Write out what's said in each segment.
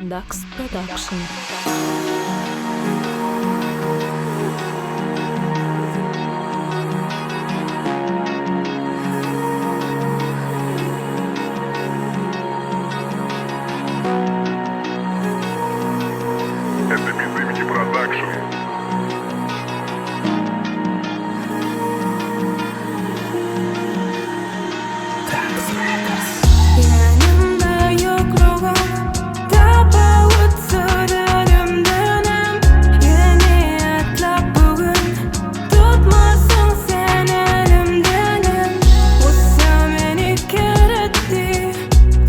Dax Production. Это без имени продакшн. Ýanymda ýoklugyň tapawutsyz ölümdenem Ýene ýatlap bu gün tutmarsyň sen elimdenem Gussa meni ker etdi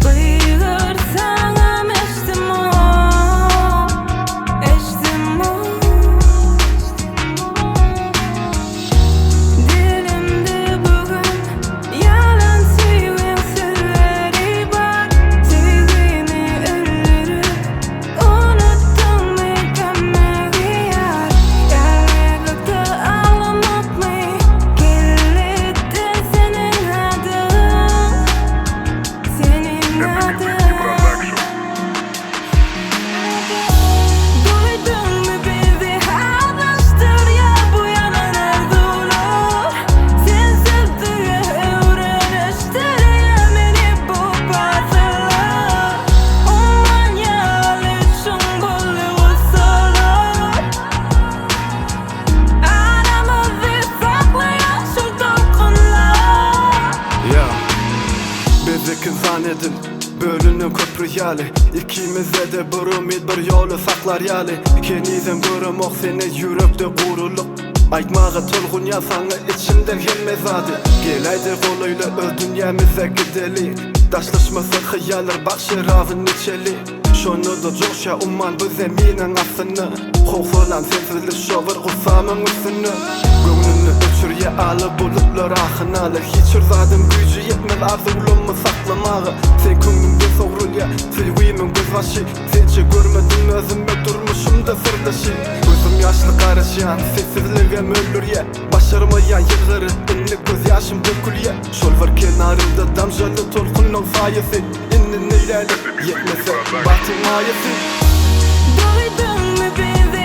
gygyrsaňam eşdemok eşdemok Dilimde bu gün Ýalan söýgiň sözleri bar Söýgimi öldürip unutdyňmy kömegi ýar Ýalňyzlykda aglamakmy Kelletde seniň adyň Seniň Это без adyň имени продакшн. Duýduňmy bizi azaşdyrýar bu ýalan arzuwlar Sensiz düýe öwrenişdirýär meni bu pasyllar Umman ýaly çuň boldy gussalar Aramyzy saklaýan şol tolkunlar. Ýa, biz iki ynsan edil bölünen köpri ýaly Ikimizde-de bir umyt bir ýoly saklar ýaly Henizem göremok seni ýürekde gurulyk Aýtmaga tolgunýan saňa içimden hemme zady Geläýde golaýla öz dünýämize gideli Daşlaşmasa hyýallar bak şerabyn içeli Şonda-da joşýar umman bu zeminiň astynda Howsalam sensizlik şo bir gussamyň üstünde Göwnüni öçürýär ala bulutlar ahy-nala Hiç bir zadyň güýji ýetmez arzuwlammy saklamaga Seň köňlüňde sogrulýar söýgimiň gözbaşy Sençe görmedim özüme durmuşymda syrdaşy Gözüm ýaşly garaşýan sessizligem öldürýär Başarmaýan ýylgyryp indi gözýaşym dökülýär Şol bir kenarymda damjaly tolkunlaň saýasy Indi neýläli ýetmese bagtyň maýasy. Duýduňmy bizi?